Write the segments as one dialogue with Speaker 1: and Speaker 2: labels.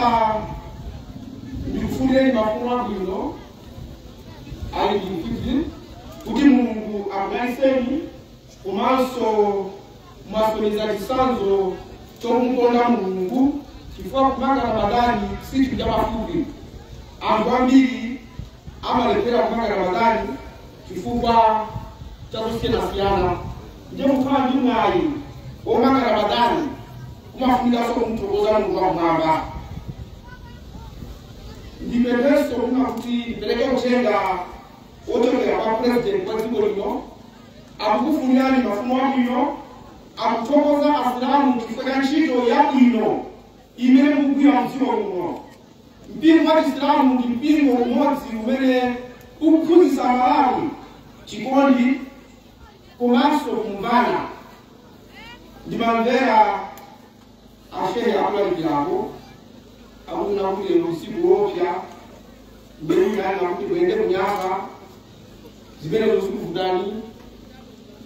Speaker 1: Poyamba ndikufunireni mafuno abwino ali ndikuti kuti Mulungu akudalitseni komanso mwasonyeza chitsanzo chomukonda Mulungu, chifukwa kumanga Ramadhani si chinthu chapafupi. Anthu ambiri amalephera kumanga Ramadhani chifukwa chakusiyanasiyana. Ndiye kukhala ndi mwayi womanga Ramadhani kumafunikanso kumuthokoza Mulungu wakumwamba. Ndipemphenso kuna kuti ndipereke uthenga wochokera kwa president wa dziko lino, akukufunirani mafuno abwino, akuthokoza Asilamu chifukwa cha ntchito yabwino imene mukugwira mdziko muno. Mpingo wa Chisilamu ndi mpingo umodzi umene ukuphunzitsa Malawi chikondi komanso kumvana. Ndimamvera ashehe akulalikirako akuna kuti lero usiku wopsa mbewina kuti kuyende kunyasa zimene zikuvutani.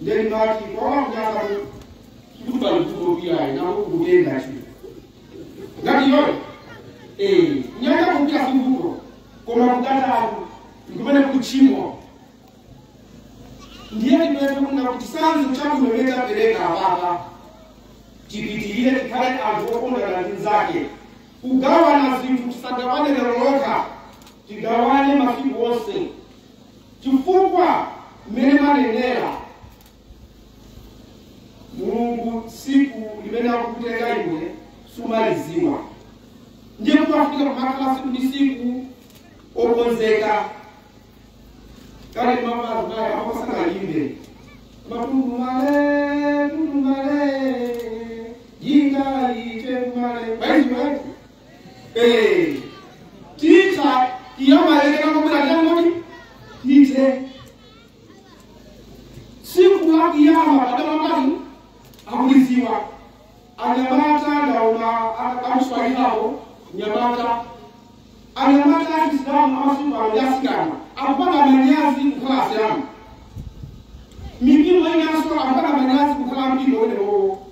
Speaker 1: Ndiye ndimati kwawa kunyasa kuti pali kutopirayi nako kukutenda chinthu ngati iyoyo kunyanja kukupita simvuto koma kukatatu ndikumene kukuchimwa. Ndiye ndimene kuna kuti chitsanzo chabwino imene tapereka apapa chipitirire, tikhale anthu okondana ndi nzake, kugawana zinthu tisagawane lero lokha, tigawane masiku onse, chifukwa mmene manenera Mulungu tsiku limene akukutenga iwe sumaliziwa. Ndiye kumafika kumakhala siku ndi siku okonzeka. Kale mamazi naye apasangalimbe matundumale tundumale jinga ite kumale baiziwa ticha iyamalekera kubira ndangoti tite siku la kiyama padamangani akuliziwa. Anyamata ndaona amuswahilao nyamata anyamata Asilamu amasiku asikana akupanga manyazi kukhala Asilamu, mipingo inyanso akupanga manyazi kukhala mpingo wenewo.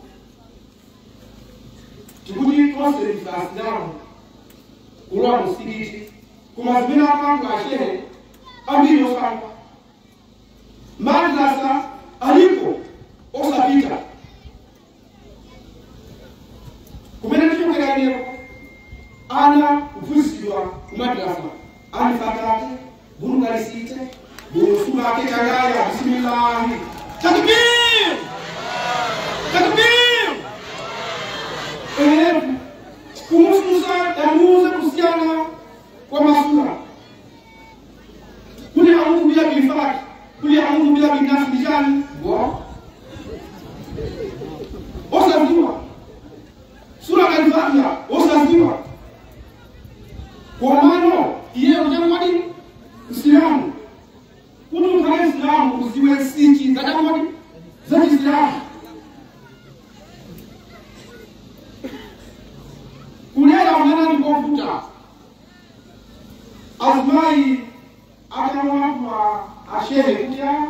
Speaker 1: Tikuti tonse ndife Asilamu kulowa msikiti koma zimene apanga ashehe ambiri osamva madrasa alipo osapita kumene ndichokeraniro ana kuphunzitsidwa kumadrasa alifatate burungalisite burusumake changaya bismillahi takbir takbir kumususa damuze kusiyana kwa masura kuli audhu bila bilfalaki kuli audhu bila binasi bijani bo osaziwa sura al-Fatiha osaziwa komano iye ujanwadi Islamu kuti ukhale Islamu uziwe nsinji zajanwadi za Islamu. Kulera mwana ni kovuta azimai akamwamba ashehe kutya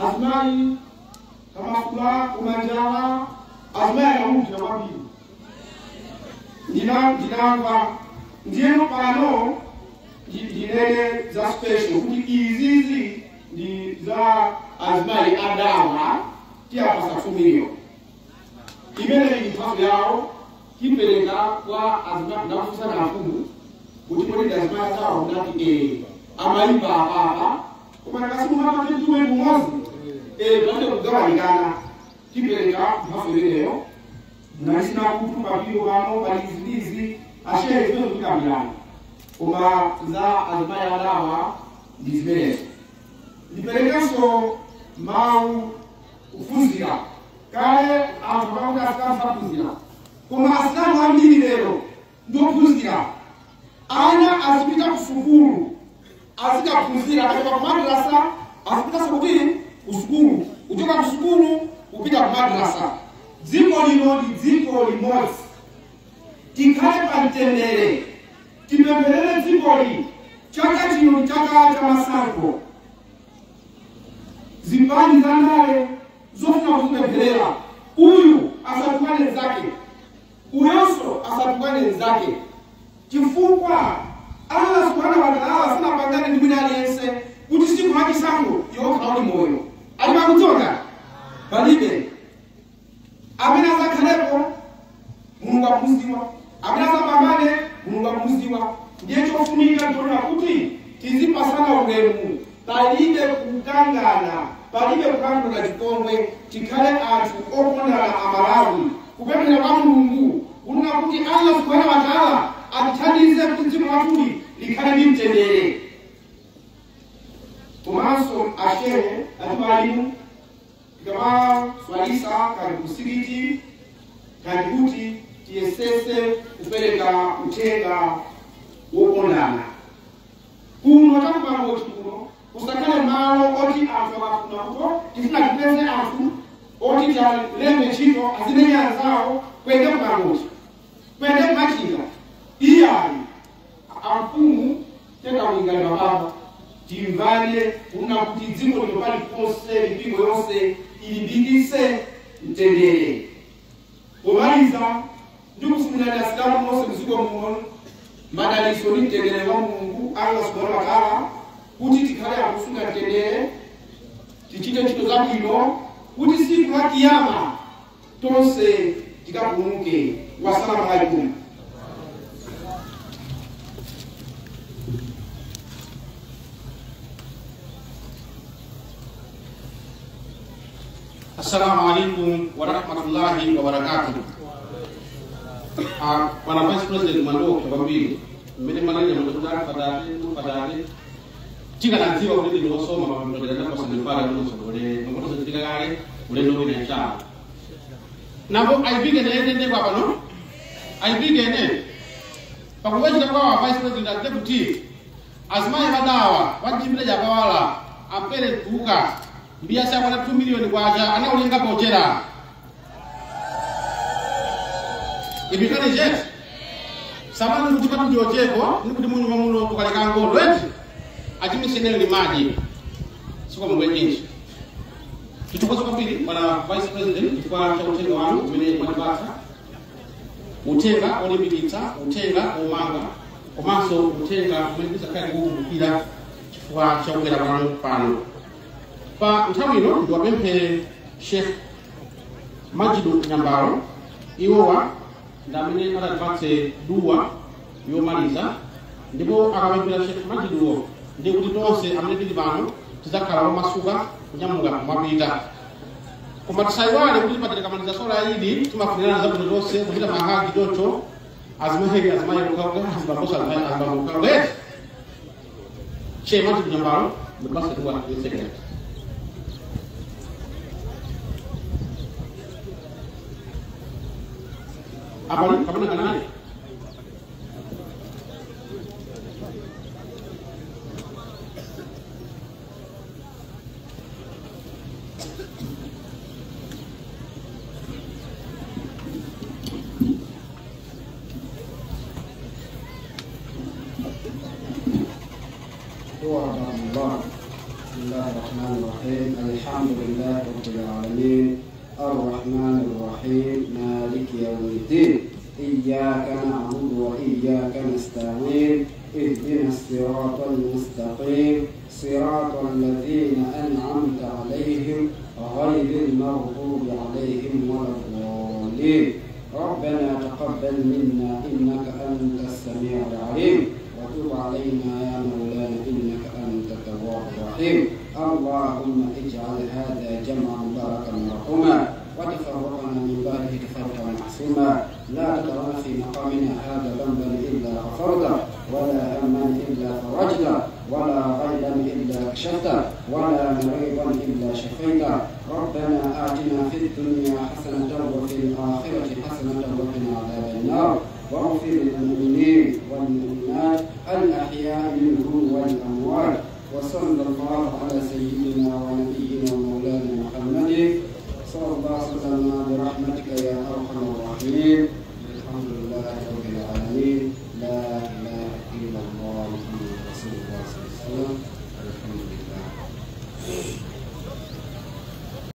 Speaker 1: azimai kamakula kumanjala azimai akamutira kwambiri. Ndinamva ndiyeno pano ndinene za special kuti izizi ndi za azimai adawa tiyapasa 2 million imene ili mphamvu yawo tipereka kwa azimai ndakufunsana mfumu kuti kodi azimai adawa kunati amaimba apapa koma nakasiku mama tetuwe kumozi pate kugawanikana tipereka mphamvu imeneyo nasina kutu papiro pano pali iziizi ashehe zimene zikukambirana koma za azimai adawa ndi zimenezo. Ndiperekenso mawu kuphunzira kale anthu pakuti Asilamu saphunzira koma Asilamu ambiri lero ndiophunzira. Ana azipita kusukulu azikaphunzira akachoka kumadrasa azipita sukulu kusukulu kuchoka kusukulu kupita kumadrasa. Dziko lino ndi dziko limodzi, tikhale pamtendere, tipempherere dzikoli. Chaka chino ndi chaka cha masankho, zipani za ndale zofuna kuzipempherera uyu asatukwane zake, Uyonso asatukwane nzake. Chifukwa Allah subhanahu wa ta'ala sanapangane ndi mwina aliyense kuti siku la chisankho yokha uli moyo. Ali makutoka palibe amene azakhalepo Mulungu akumuziwa, amene azapambane Mulungu akumuziwa. Ndiye chofunika ndiona kuti tizipasana ulemu, palibe kukangana, palibe kukangana chipongwe, tikhale anthu okondana Amalawi. Kupemphera kwa Mulungu kunena kuti Allah subhanahu wa ta'ala atithandize kuti dziko lathuli likhale ndi mtendere. Komanso ashehe atiwalimu tikamaswalisa kali kusikiti kali kuti tiyesese kupereka uthenga wokondana. Kuno takupango kuno kusakhale malo oti anthu akafuna kuto tifuna tipeze anthu oti tialembe ntchito azimenya anzawo kuyende kupangochi kuyende kumachika. Iyayi amfumu tekawingana mapapa timvane kuna kuti dziko lino paliponse mipingo yonse ilimbikitse mtendere. Pomaliza ndikufunirani Asilamu nonse mdziko muno madalitso ndi mtendere wa Mulungu Allah subhanahu wa ta'ala, kuti tikhale akusunga mtendere, tichite ntchito zabwino kuti siku la kiyama tonse tikapulumuke. Wassalamu alaikum.
Speaker 2: Assalamu alaikum wa rahmatullahi wa barakatuh. Bwana Vice President Mwandoke kwambiri mmene manene mwandoke fadhali tikanadziwa kuti ndiwosoma pamtendere pasandifala ndosogole makoto tikakale ulendo wina inshallah. Napo aipike nene kwa pano aipike nene pakuwachita kwa Vice President and Deputy azimayi madawa wajimile jakawala ampere duka mbiya sakwana 2 million kwacha anaulenga pochera ibikane jet samani kuti patu ndiocheko nikuti munyuma muno tukaleka ngondo eti achimisenelo limaji siko mwenyeji titukozo kwambiri bwana Vice President chifukwa cha uthenga wanu umene mwatipatsa, uthenga olimbikitsa, uthenga omanga komanso uthenga umene tizakhale kuwukumbukira chifukwa cha kubwera kwanu pano. Pa nthawi ino ndiwapemphe Sheikh Majidu Nyambalo, iwowa ndi amene atatipatse duwa yomaliza, ndipo akapemphera Sheikh Majiduwo ndi kuti tonse amene tili pano tidzakhala omasuka kunyamuka kumapita. Koma tisayiwale kuti patikamaliza sola ili timafunirana zabwino zonse kuchita mahagi choncho azimayi azimayi okhaokha azibamboso azibambo okhaokha. Sheikh Majidu Nyambalo ndipatse duwa yosekera. Apa kapena kanani?
Speaker 3: Bismillahirrahmanirrahim. Alhamdulillahi rabbil alamin. Ar-Rahman ar-Rahim. Maliki yawmiddin. Iyyaka na'budu wa iyyaka nasta'in. Ihdinas siratal mustaqim. Siratal ladzina an'amta 'alaihim ghayril maghdubi 'alaihim waladdallin. Rabbana taqabbal minna innaka antas samiul 'alim wa tub 'alaina ya maulana innaka antat tawwabur rahim. Allahumma ij'al hadha jam'an mubarakan marhuma wa tafarraqna min ba'dihi tafarruqan ma'suma. La tad'alna fi maqamina hadha dhanban illa ghafarta wa la hamman illa farajta wa la ghaiban illa kashafta wa la maridan illa shafaita. Rabbana atina fid dunya hasanatan wa fil akhirati hasanatan wa qina adhaban nar. Waghfir lil mu'minin wal mu'minat al ahya'i minhum wal amwat. وصلى الله على سيدنا ونبينا ومولانا محمد صلى الله عليه وسلم برحمتك يا أرحم الراحمين. الحمد لله رب العالمين. لا إله إلا الله محمد رسول الله صلى الله عليه وسلم. الحمد لله.